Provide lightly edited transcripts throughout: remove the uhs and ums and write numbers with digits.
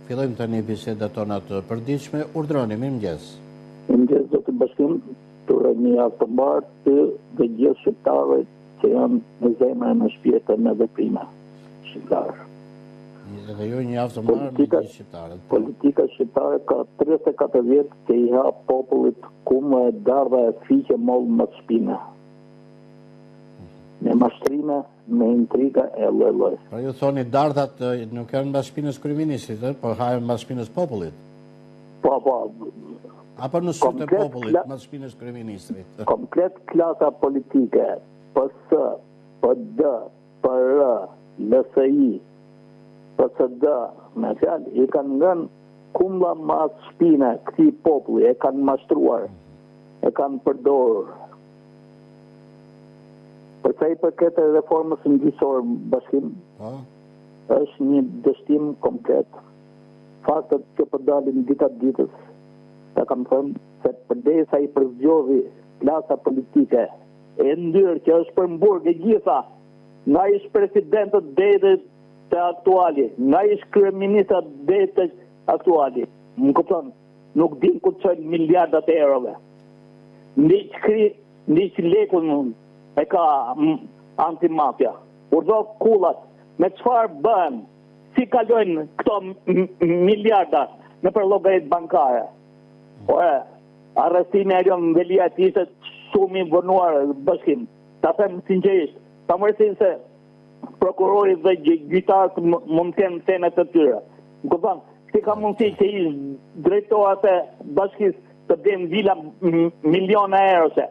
Fillojmë tani bisedat tona të përditshme. Urdhëroni, mirëmëngjes. Mirëmëngjes zoti Bashkim, të uroj një javë të mbarë ty dhe gjithë shqiptarëve që janë me zemër e me shpirt e me veprime shqiptarë. Edhe ju një javë të mbarë me gjithë shqiptarët. Po. Politika shqiptare ka 34 vjet që i ha popullit kumbulla e dardha e fiqe mollë mas shpine. Me mashtrime, me intriga e lloj lloj. Pra ju thoni dardhat nuk janë mbas shpinës kryeministrit, ë, por hahen mbas shpinës popullit. Po, po. Apo në sytë e popullit, mbas shpinës kryeministrit. Komplet klasa politike, PS, PD, PR, LSI, PSD, me fjalë, i kanë ngrënë kumbulla mas shpine këtij populli, e kanë mashtruar, e kanë përdorur. Për sa i përket reformës në gjyqësor, Bashkim, po. është një dështim komplet. Faktet që po dalin dita ditës, ta kam thënë se përderisa i përzgjodhi klasa politike e ndyrë që është për n'burg e gjitha, nga ish presidentët deri te aktuali, nga ish kryeministrat deri te aktuali. Më kupton? Nuk din ku të çojnë miliardat e eurove. Ndiq kri, ndiq lekun e ka antimafia. Urdhro kullat, me çfarë bëhen, si kalojnë këto miliarda nëpër llogaritë bankare. Ore, arrestimi i Erion Veliajt ishte shumë i vonuar Bashkim. Ta them sinqerisht, pavarësisht se prokurori dhe gjyqtarët mund të kenë temet të tyre. Më kupton? Si ka mundësi që ish drejtorët e bashkisë të blejnë vila miliona euroshe?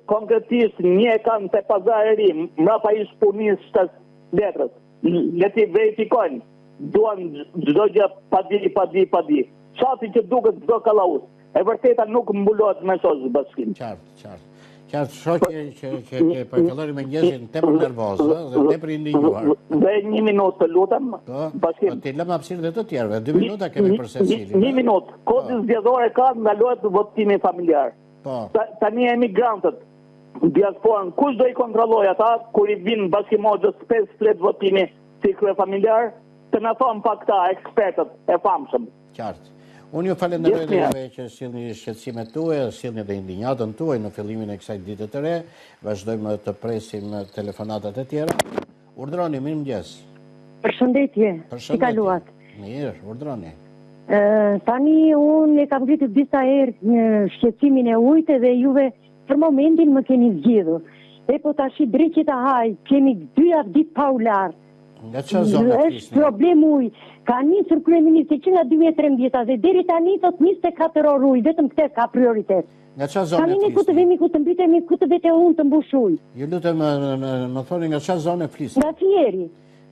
Konkretisht një e kanë te Pazari i Ri, mbrapa ish punishtes letrës. Le t'i verifikojnë. Duan çdo gjë padi, padi, padi. Çati që duket çdo kallauz. E vërteta nuk mbulohet me shoq Bashkim. Qartë, qartë. Qartë, shoh që që që që po e filloni mëngjesin tepër nervoz, ë, dhe tepër i indinjuar. Dhe një minutë të lutem, po, Bashkim. Po t'i lëmë hapësirë dhe të tjerëve. Dy minuta kemi për secilin. Një minutë. Kodi po. zgjedhor e ka ndalohet votimi familjar. Po. Tani emigrantët, diasporën, kush do i kontrollojë ata kur i vijnë Bashkim Hoxhës 5 fletë votimi si kryefamiljar? Të na thonë pak këta ekspertët e famshëm. Qartë. Unë ju falenderoj dhe juve që sillni shqetësimet tuaja, sillni dhe indinjatën tuaj në fillimin e kësaj dite të re. Vazhdojmë të presim telefonatat e tjera. Urdhëroni, mirëmëngjes. Përshëndetje. Përshëndetje. Si kaluat? Mirë, urdhëroni. Tani unë e kam ngritur disa herë një shqetësimin e ujit dhe juve për momentin më keni zgjidhur. E po tashi dreqi ta hajë, kemi dy javë ditë pa u larë. Nga ça zone flisni? Është problem ujë. Ka nisur kryeministri që nga 2013 dhe deri tani thot 24 orë ujë, vetëm këtë ka prioritet. Nga ça zone flisni? Tani ne ku të vemi, ku të mbytemi, ku të vete unë të mbush ujë. Ju lutem, më thoni nga ça zone flisni? Nga Fieri.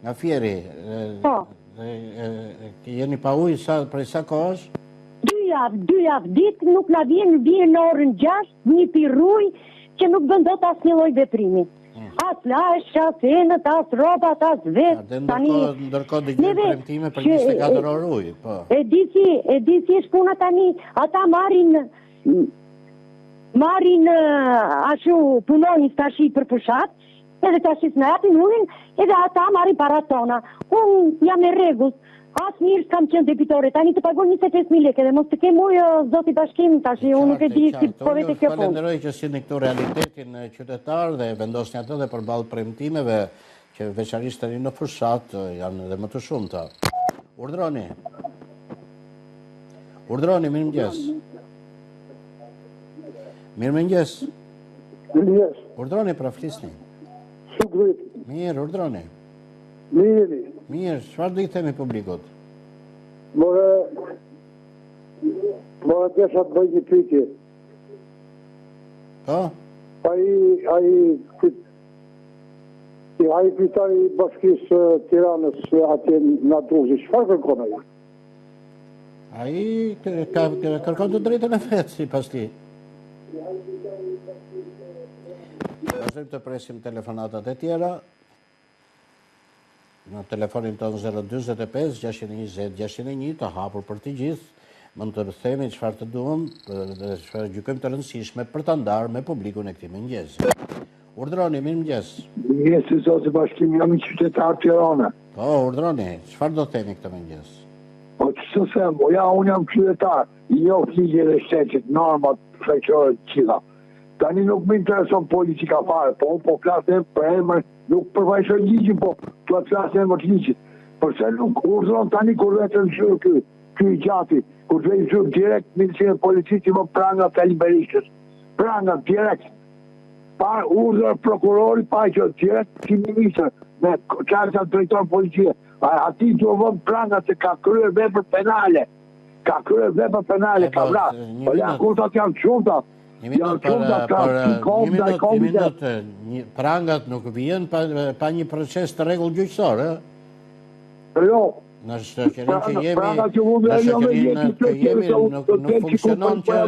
Nga Fieri. Po. Dhe jeni pa ujë sa prej sa kohësh? Dy javë, dy javë ditë nuk na vjen, vjen në orën 6, një pirë ujë që nuk bën dot asnjë lloj veprimi. As lahesh, as enët, as rrobat, as vetë. Tani ndërkohë dëgjojmë premtime për 24 orë ujë, po. E di si, e di si është puna tani, ata marrin marrin ashtu punonjës tashi për fushatë, edhe tashi s'na japin ujin, edhe ata marrin parat tona. Unë jam e rregullt, Asnjëherë s'kam qenë debitore, tani të paguaj 25.000 lekë dhe mos të kem ujë zoti Bashkim, tashi unë nuk e di si po vete kjo punë. Falenderoj që sillni këtu realitetin qytetar dhe vendosni atë dhe përballë premtimeve që veçanërisht tani në fushatë janë edhe më të shumta. Urdhëroni. Urdhëroni, mirëmëngjes. Mirëmëngjes. Mirëmëngjes. Urdhëroni, pra flisni. Mirë, urdhëroni. Mirë jeni. Mirë, çfarë do i themi publikut? More, more desha të bëj një pyetje. Po? Ai, ai, ai kryetari i bashkisë së Tiranës atje në Durrës, çfarë kërkon ai? Ai ka, kërkon të drejtën e vet, sipas tij. Vazhdojmë të presim telefonatat e tjera. Në telefonin tonë 045 620 601 të hapur për të gjithë, mund të themi çfarë të duam dhe çfarë gjykojmë të rëndësishme për ta ndarë me publikun e këtij mëngjesi. Urdhëroni, mirëmëngjes. Mirëmëngjes, zoti Bashkim, jam një qytetar Tirane. Po, urdhëroni, çfarë do të themi këtë mëngjes? Po. Ç'të them, ja unë jam qytetar, i njoh ligjet e shtetit, normat shoqërore të gjitha. Tani nuk më intereson politika fare, po unë po flas për emër, nuk përfaqësoj ligjin, po dua të flas në emër të ligjit. Përse nuk urdhëron tani kur vete në zyrë ky, ky i gjati, kur të vejë në zyrë direkt ministrinë e policisë i vë pranga Sali Berishës. Pranga direkt. Pa urdhër prokurori, pa gjë direkt si ministër me çfarë drejtor policie. Atij duhet vënë pranga se ka kryer vepër penale. Ka kryer vepër penale, ka vra. Po ja, akuzat janë të shumta. Një minutë për, për, një minutë, një minutë, një, prangat nuk vihen pa, pa një proces të rregullt gjyqësor, ë? Jo. Në shoqërinë që jemi, në shoqërinë që jemi, nuk, nuk funksionon që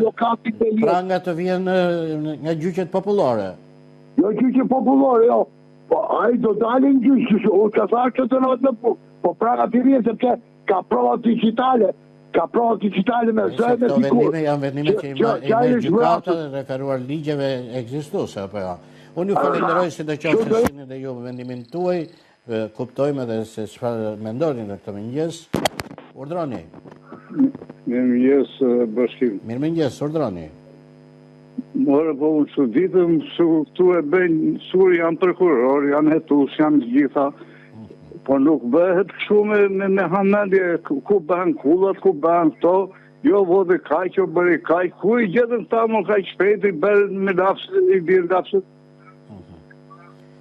prangat të vihen nga gjyqet popullore. Jo gjyqet popullore, jo. Po ai do dalë në gjyq, që u të thashë që të në të po prangat i vihen sepse Ka prova digjitale, ka prova digjitale me zë me figurë. Këto vendime janë vendime që i merr gjykata referuar ligjeve ekzistuese, apo jo. Unë ju falenderoj sidoqoftë që sillni dhe ju vendimin tuaj, kuptojmë edhe se çfarë mendoni në këtë mëngjes. Urdhëroni. Mirëmëngjes, Bashkim. Mirëmëngjes, urdhëroni. More, po unë çuditem, su këtu e bëjnë, sikur janë prokuror, janë hetues, janë të gjitha, po nuk bëhet kështu me, me, me hamendje, ku bëhen kullat, ku bëhen këto, jo vodhi kaq, jo bëri kaq, ku i gjetën këta më kaq shpejt, i bërë me laps, i birë lapsët.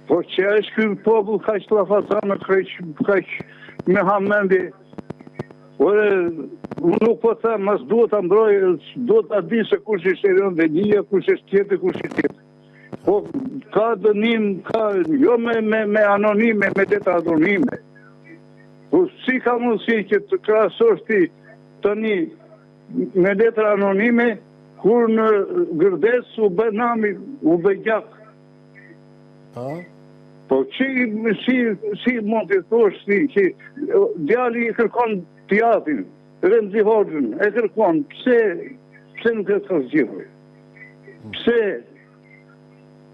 Po që është ky popull kaq llafazan, kaq, kaq me hamendje, Ore, unë nuk po them, as duhet ta mbroj, duhet ta di se kush është Erion Veliaj, kush është tjetri, kush është tjetri. Po ka dënim, ka jo me me me anonime, me letra anonime. Po si ka mundësi që të krahasosh ti tani me letra anonime kur në Gërdec u bë nami, u bë gjak. Po. Po si si si mund të thosh ti që djali i kërkon të atin, Remzi Hoxhën, e kërkon, pse pse nuk e ka zgjidhur? Pse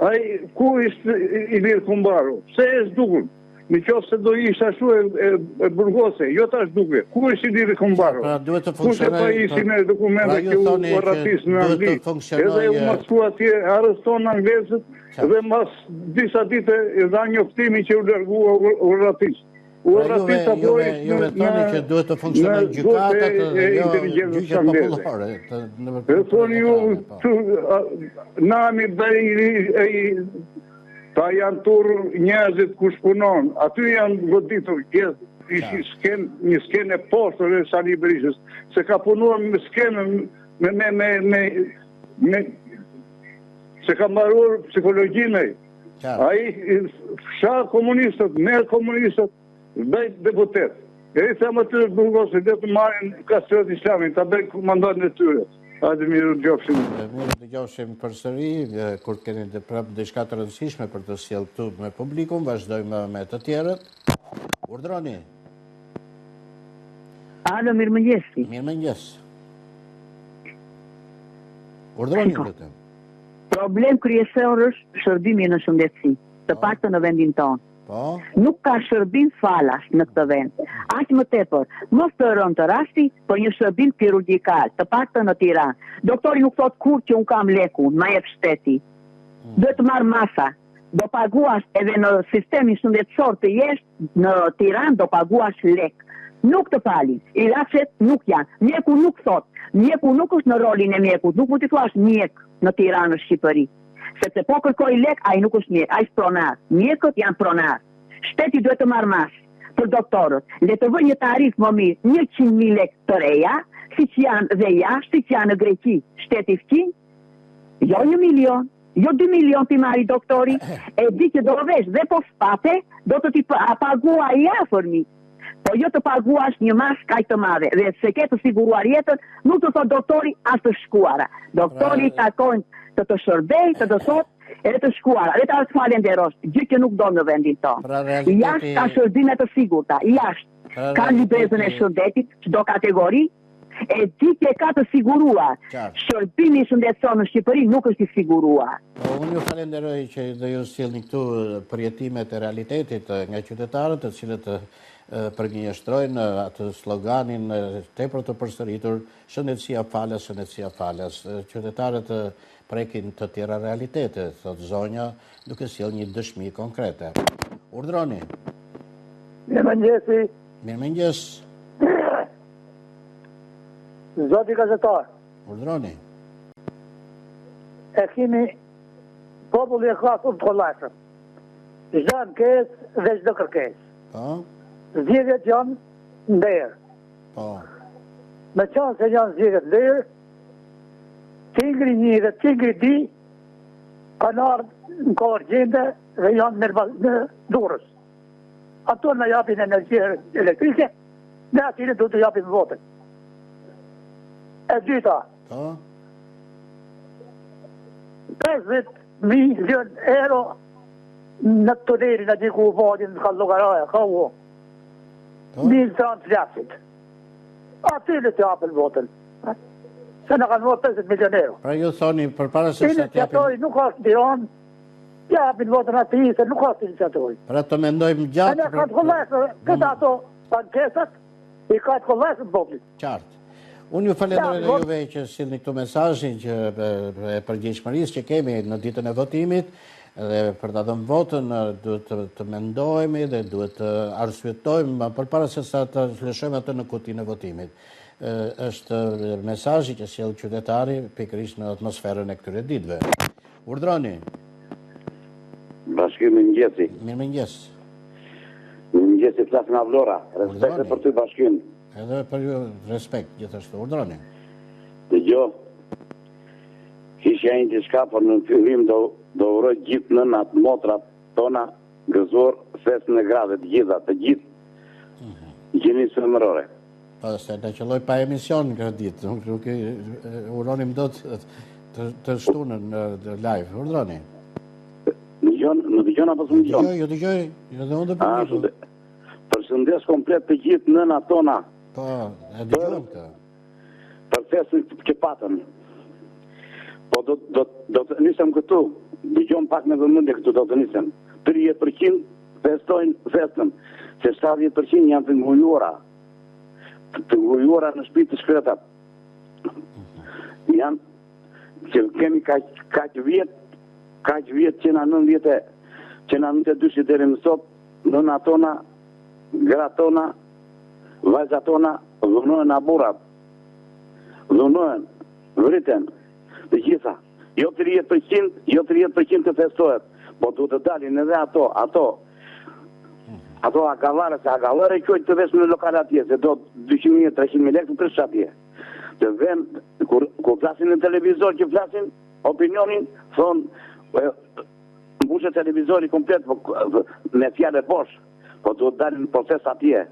ai ku ishte Ilir Kumbaro? Pse e zhdukën? Në qoftë se do ishte ashtu e, e, e burgose, jo ta zhdukje. Ku është Ilir Kumbaro? Pra duhet të funksionojë. Kush e pajisi me dokumenta pra, që u arratis në Angli? Edhe u maskua atje, arreston anglezët dhe mas disa dite i dha njoftimi që u largua u arratis. U pra, arratis apo juve, juve thoni që duhet të funksionojë gjykatat dhe jo gjyqet popullore. E thoni ju, po. nami bëri i Ta janë turr njerëzit kush punon, aty janë goditur gjithë, ishi skenë, një skenë e poshtër e Sali Berishës, se ka punuar me skenën, me, me, me, me, me, se ka mbaruar psikologjinë ai. Ai shan komunistët, merr komunistët, Bëj deputet. E i them atyre të burgosurit, le të marrin Kastriot Islamin, ta bëjnë komandantin e tyre. Hajde mirë u dëgjofshim. Mirë u dëgjofshim përsëri, kur të keni dhe prapë diçka të rëndësishme për të sjellë këtu me publikun, vazhdojmë me të tjerët. Urdhëroni. Alo, mirëmëngjes. Mirëmëngjes. Urdhëroni, lutem. Problem kryesor është shërbimi në shëndetësi, të po. paktën në vendin tonë. Po. Nuk ka shërbim falas në këtë vend. Aq më tepër, mos të rëntë rasti për një shërbim kirurgjikal, të paktën në Tiranë. Doktori nuk thotë kurrë që unë kam lekun, ma jep shteti. Mm. Duhet të marrë masa. Do paguash edhe në sistemin shëndetësor të jesh në Tiranë do paguash lek. Nuk të falin. Ilaçet nuk janë. Mjeku nuk thotë. Mjeku nuk është në rolin e mjekut, nuk mund t'i thuash mjek në Tiranë në Shqipëri. Sepse po kërkoi lek, ai nuk është mjek, ai është pronar. Mjekët janë pronar. Shteti duhet të marrë masë për doktorët. Le të vërë një tarifë më mirë, 100.000 lek të reja, siç janë dhe jashtë, siç janë në Greqi, shteti fqinj, jo një milion, jo 2 milion t'i marri doktori, e di që do vesh dhe po s'pate, do të t'i paguajë i afërmi. Po jo të paguash një masë kaq të madhe dhe s'e ke të siguruar jetën, nuk të thotë doktori as të shkuara. Doktori i takon të të shërbejë, të të thotë edhe të shkuara, dhe ta falenderosh, gjë që nuk ndodh në vendin tonë. Pra realiteti... Jashtë ka shërbime të sigurta, jashtë pra ka librezën e shëndetit, çdo kategori, e di që e ka të siguruar. Shërbimi shëndetësor në Shqipëri nuk është i siguruar. Po, unë ju falenderoj që dhe ju sillni këtu përjetimet e realitetit nga qytetarët, të cilët. përgënjeshtrojnë atë sloganin tepër të përsëritur shëndetësia falas, shëndetësia falas. Qytetarët prekin të tjera realitete, thotë zonja, duke sjellë një dëshmi konkrete. Urdhëroni. Mirëmëngjesi. Mirëmëngjes. Zoti gazetar. Urdhëroni. E kemi populli e ka shumë të kollajshëm. Çdo ankesë dhe çdo kërkesë. Po. Zgjedhjet janë nder. Po. Meqenëse janë zgjedhjet nder, Tigri 1 dhe Tigri 2 kanë ardhë në kohë urgjente dhe janë në, në Durrës. Ato na japin energji elektrike, ne atyre do të japim votën. E dyta, po. 50 milion euro në tunelin aty ku u bë në Kallogaraja, ka u. Po. Një të flasit. Aty le të japin votën. Se na kanë vjedhur 50 milion euro. Pra ju thoni përpara se sa të japin. Nuk është Tiranë, japin votën atij se nuk është iniciatori. Pra të mendojmë gjatë. Ne ka të kollajshme, këta ato ankesat i ka të kollajshme populli. Qartë. Unë ju falenderoj dhe juve që sillni këtu mesazhin që e përgjegjshmërisë që kemi në ditën e votimit dhe për ta dhënë votën duhet të, të mendohemi dhe duhet të arsyetojmë përpara se sa të lëshojmë atë në kutinë e votimit. Është mesazhi që sjell qytetari pikërisht në atmosferën e këtyre ditëve. Urdhroni. Bashkim mirëmëngjesi. Mirëmëngjes. Mirëmëngjesi flas nga Vlora. Respekte për ty Bashkim. Edhe për ju respekt gjithashtu. Urdhroni. Dëgjo. Kisha një diçka, por në fillim do do uroj gjithë nënat, motrat tona gëzuar festën e grave të gjitha, të gjithë. Mm -hmm. Gjinisë femërore. Po se na qëlloi pa emision këtë ditë, nuk nuk e uronim dot të të shtunën në live. Urdhroni. Më dëgjon, më dëgjon apo s'më dëgjon? Jo, ju dëgjoj, edhe unë do të Përshëndes komplet të gjithë nënat tona. Po, e dëgjuam këtë. Për festën që patën. Po do do do të nisem këtu. Dëgjon pak me vëmendje këtu do të nisem. 30% festojnë festën, se 70% janë të ngujuara. Të ngujuara në shtëpi të shkretat. Janë që kemi kaq kaq vjet, kaq vjet që na 90 që na 92 deri më sot Nënat tona, gratë tona, vajzat tona dhunohen nga burrat. Dhunohen, vriten, të gjitha. Jo 30%, jo 30% të festohet, po duhet të dalin edhe ato, ato, ato agallare, se agallare quajt të vesh në lokal atje, se do 200.000, 300.000 lekë të prish atje. Të ven, kur, kur flasin në televizor që flasin, opinionin, thonë, Mbushet televizori komplet po, me fjalë bosh, po duhet dalin në protestë atje.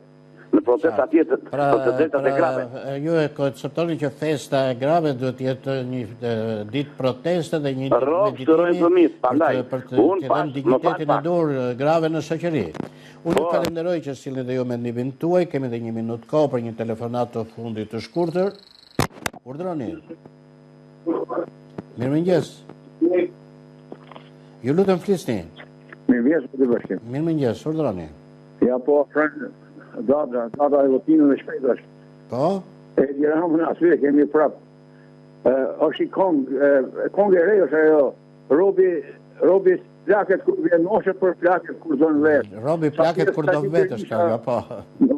Në protestë atje të, pra, për të drejtat pra, e grave. Ju e konceptoni që festa e grave duhet të jetë një ditë proteste dhe një ditë meditimi fëmijët, prandaj për të, për të dhënë dinjitetin e duhur grave në shoqëri. Unë ju po. falenderoj që sillni dhe ju mendimin tuaj, kemi dhe një minutë kohë për një telefonatë të fundit të shkurtër. Urdhëroni. Mirëmëngjes. Ju lutem flisni. Mirëmëngjes, zoti Bashkim. Mirëmëngjes, urdhëroni. Ja po afron data, data e votimeve shpejt është. Po? Edi Ramën aty e kemi prap. Është i kongë, kongë e re është ajo. Robi, robi plaket kur vjen mosha por plaket kur don vetë. Robi plaket kur don vetë është kënga, po.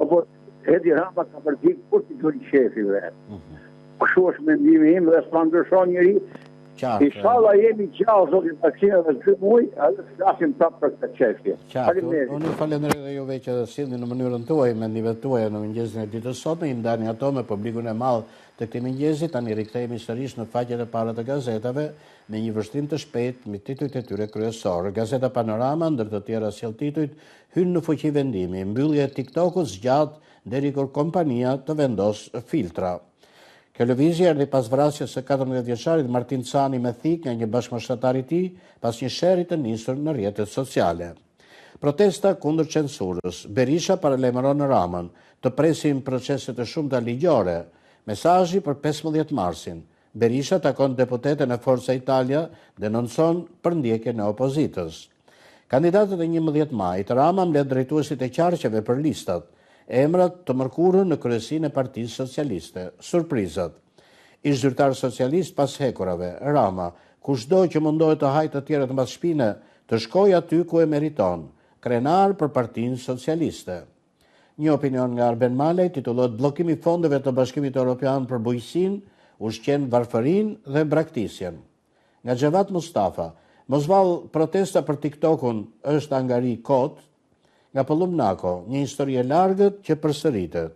Po, Edi Rama ka për ditë kur t'i dojë qefi vetë. Mhm. Kështu është mendimi im dhe s'ma ndryshon njeri. Qartë. Ishalla jemi gjallë zoti Bashkim edhe dy muaj, edhe të flasim prapë për këtë çështje. Qartë. Unë ju falenderoj edhe juve që sillni në mënyrën tuaj mendimet tuaja në mëngjesin e ditës sotme, i ndani ato me publikun e madh të këtij mëngjesi. Tani rikthehemi sërish në faqet e para të gazetave me një vështrim të shpejtë mbi titujt e tyre kryesorë. Gazeta Panorama ndër të tjera sjell titujt Hyn në fuqi vendimi, mbyllja e TikTok-ut zgjat deri kur kompania të vendosë filtra. Kjo lëvizje erdhi pas vrasjes së 14 vjeçarit Martin Cani me thikë nga një bashkëmoshatar i tij, pas një sherri të nisur në rrjetet sociale. Protesta kundër censurës, Berisha paralajmëron Ramën, të presim procese të shumta ligjore. Mesazhi për 15 marsin, Berisha takon deputeten e Forza Italia, denoncon përndjekjen e opozitës. Kandidatët e 11 majit, Rama mbledh drejtuesit e qarqeve për listat. Emrat të mërkurën në kryesinë e Partisë Socialiste. Surprizat. Ish-zyrtar socialist pas hekurave, Rama, Kushdo që mundohet të hajë të tjerët mbas shpine, të shkojë aty ku e meriton. Krenar për Partinë Socialiste. Një opinion nga Arben Malaj titullohet Bllokimi i fondeve të Bashkimit Europian për bujqësinë ushqen varfërinë dhe braktisjen. Nga Xhevat Mustafa, Mos vallë protesta për TikTok-un është angari kot? Nga Pëllumb Nako, Një histori e largët që përsëritet.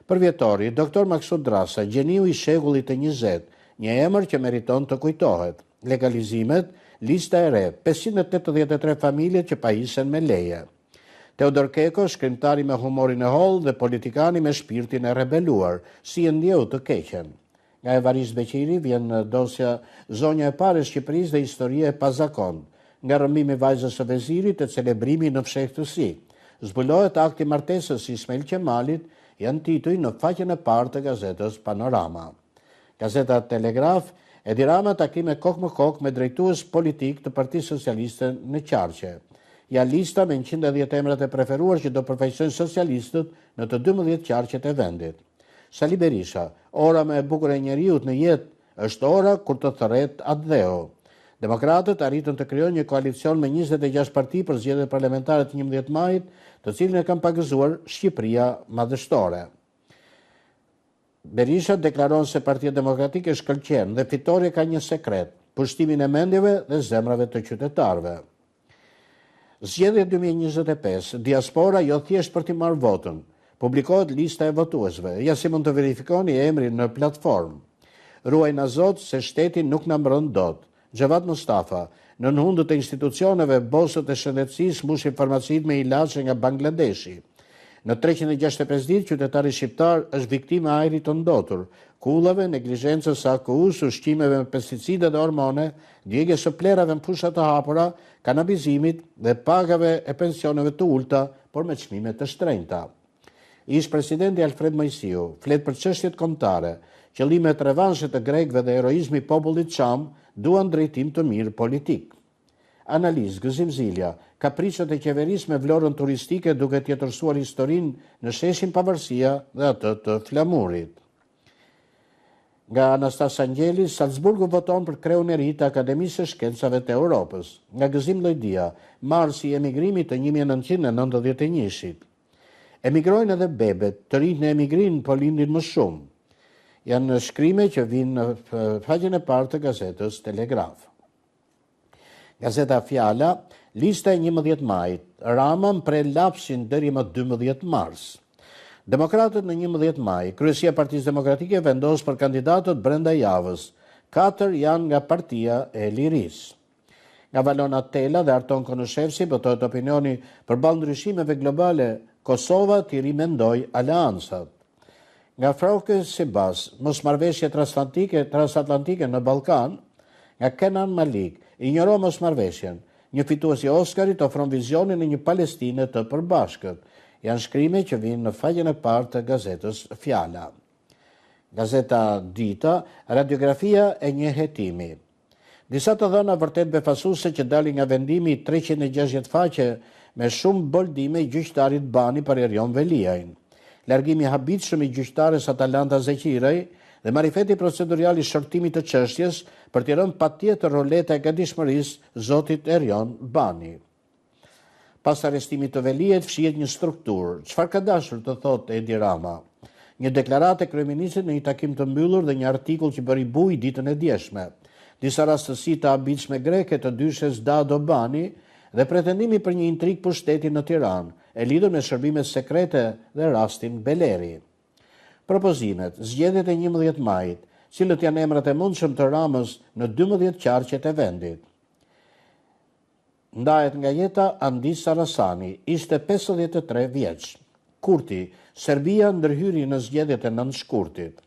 Përvjetori, Doktor Maksut Drasa, gjeniu i shekullit të njëzetë, një emër që meriton të kujtohet. Legalizimet, lista e re, 583 familjet që pajisen me leje. Teodor Keko, shkrimtari me humorin e hollë dhe politikani me shpirtin e rebeluar, si e ndjeu të keqen. Nga Evarist Beqiri vjen dosja Zonja e parë e Shqipërisë dhe historia e pazakontë. Nga rrëmbimi i vajzës së vezirit te celebrimi në fshehtësi. Zbulohet akti i martesës së Ismail Qemalit, janë tituj në faqen e parë të gazetës Panorama. Gazeta Telegraf, Edi Rama takime kokë më kokë me drejtues politikë të Partisë Socialiste në qarqe. Ja lista me 110 emrat e preferuar që do përfaqësojnë socialistët në të 12 qarqet e vendit. Sali Berisha, Ora më e bukur e njeriut në jetë është ora kur të thërret atdheu. Demokratët arritën të krijojnë një koalicion me 26 parti për zgjedhjet parlamentare të 11 majit, të cilin e kanë pagëzuar Shqipëria Madhështore. Berisha deklaron se Partia Demokratike shkëlqen dhe fitorja ka një sekret, pushtimin e mendjeve dhe zemrave të qytetarëve. Zgjedhjet 2025, diaspora jo thjesht për t'i marrë votën. Publikohet lista e votuesve. Ja si mund të verifikoni emrin në platformë. Ruajna Zot se shteti nuk na mbron dot. Xhevat Mustafa, nën hundët e institucioneve, bosët e shëndetësisë mbushin farmacitë me ilaçe nga Bangladeshi. Në 365 ditë, qytetari shqiptar është viktimë e ajrit të ndotur, kullave, neglizhencës së AKU-së, ushqimeve me pesticide dhe hormone, djegies së plehrave në fusha të hapura, kanabizimit dhe pagave e pensioneve të ulëta, por me çmime të shtrenjta. Ish-presidenti Alfred Moisiu flet për çështjet kombëtare, qëllimet revanshe të grekëve dhe heroizmi i popullit çam duan drejtim të mirë politik. Analizë, Gëzim Zilja, Kapriçot e qeverisë me Vlorën turistike duke tjetërsuar historinë në sheshin Pavarësia dhe atë të Flamurit. Nga Anastas Angjeli, Salzburgu voton për kreun e ri të Akademisë së Shkencave të Europës. Nga Gëzim Lojdia, Marsi i emigrimit të 1991-shit. Emigrojnë edhe bebet, të rinjtë në emigrim po lindin më shumë. Janë shkrime që vijnë në faqen e parë të gazetës Telegraf. Gazeta Fjala, lista e 11 majit, Rama mpreh lapsin deri më 12 mars. Demokratët në 11 maj, Kryesia e Partisë Demokratike vendos për kandidatët brenda javës. Katër janë nga Partia e Lirisë. Nga Valona Tela dhe Arton Konushevci botohet opinioni përballë ndryshimeve globale, Kosova t'i rimendojë aleancat. Nga Frauke Sibas, mosmarrëveshje transatlantike, transatlantike në Ballkan, nga Kenan Malik, injoro mosmarrëveshjen. Një fitues i Oscarit ofron vizionin e një Palestine të përbashkët. Janë shkrime që vijnë në faqen e parë të gazetës Fjala. Gazeta Dita, radiografia e një hetimi. Disa të dhëna vërtet befasuese që dalin nga vendimi i 360 faqe me shumë boldime i gjyqtarit Bani për Erion Veliajn. Largimi i habitshëm i gjyqtares Atalanta Zeqiraj dhe marifeti procedurial i shortimit të çështjes për t'i rënë patjetër roleta e gatishmërisë zotit Erion Bani. Pas arrestimit të Veliajt fshihet një strukturë. Çfarë ka dashur të thotë Edi Rama? Një deklaratë e kryeministrit në një takim të mbyllur dhe një artikull që bëri bujë ditën e djeshme. Disa rastësi të habitshme greke të dyshes Dado Bani dhe pretendimi për një intrigë pushteti në Tiranë, e lidhur me shërbimet sekrete dhe rastin Beleri. Propozimet, zgjedhjet e 11 majit, cilët janë emrat e mundshëm të Ramës në 12 qarqet e vendit. Ndahet nga jeta Andi Sarasani, ishte 53 vjeç. Kurti, Serbia ndërhyri në zgjedhjet e 9 shkurtit.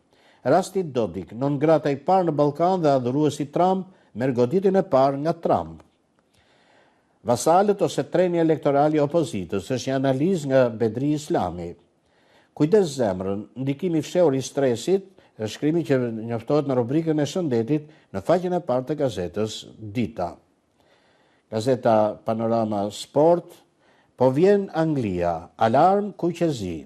Rasti Dodik, non grata i parë në Ballkan dhe adhurues i Trump, merr goditjen e parë nga Trump. Vasalët ose treni elektoral i opozitës është një analizë nga Bedri Islami. Kujdes zemrën, ndikimi i fshehur i stresit, është shkrimi që njoftohet në rubrikën e shëndetit në faqen e parë të gazetës Dita. Gazeta Panorama Sport, po vjen Anglia, alarm kuq e zi.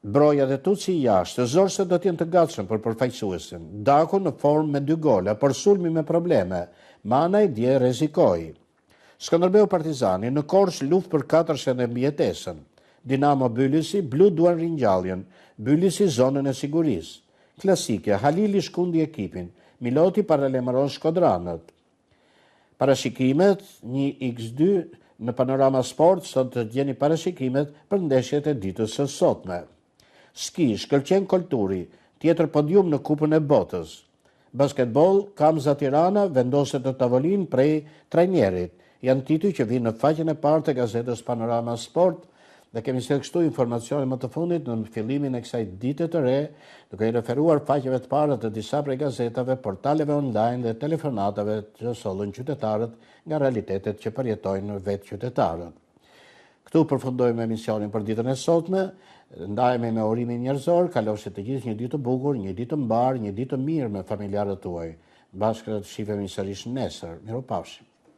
Broja dhe Tuci jashtë, zor se do të jenë të gatshëm për përfaqësuesen. Daku në formë me dy gola, por sulmi me probleme. Manaj dje rrezikoi. Skënderbeu Partizani, në Korçë luftë për katërshen dhe mbijetesën. Dinamo Bylisi, blutë duan ringjalljen, Bylisi zonën e sigurisë. Klasike, Halili shkundi ekipin, Miloti paralajmëron shkodranët. Parashikimet, një iks dy, në Panorama Sport sot të gjeni parashikimet për ndeshjet e ditës së sotme. Ski, shkëlqen Kolturi, tjetër podium në Kupën e Botës. Basketboll, Kamza Tirana vendoset në tavolinë prej trajnerit. Janë tituj që vijnë në faqen e parë të gazetës Panorama Sport dhe kemi sjellë kështu informacionet më të fundit në fillimin e kësaj dite të re, duke i referuar faqeve të para të disa prej gazetave, portaleve online dhe telefonatave që sollën qytetarët nga realitetet që përjetojnë vetë qytetarët. Këtu përfundojmë emisionin për ditën e sotme, ndahemi me urimin njerëzor, kalofshi të gjithë një ditë të bukur, një ditë të mbarë, një ditë të mirë me familjarët tuaj. Bashkë të shihemi sërish nesër. Mirupafshim.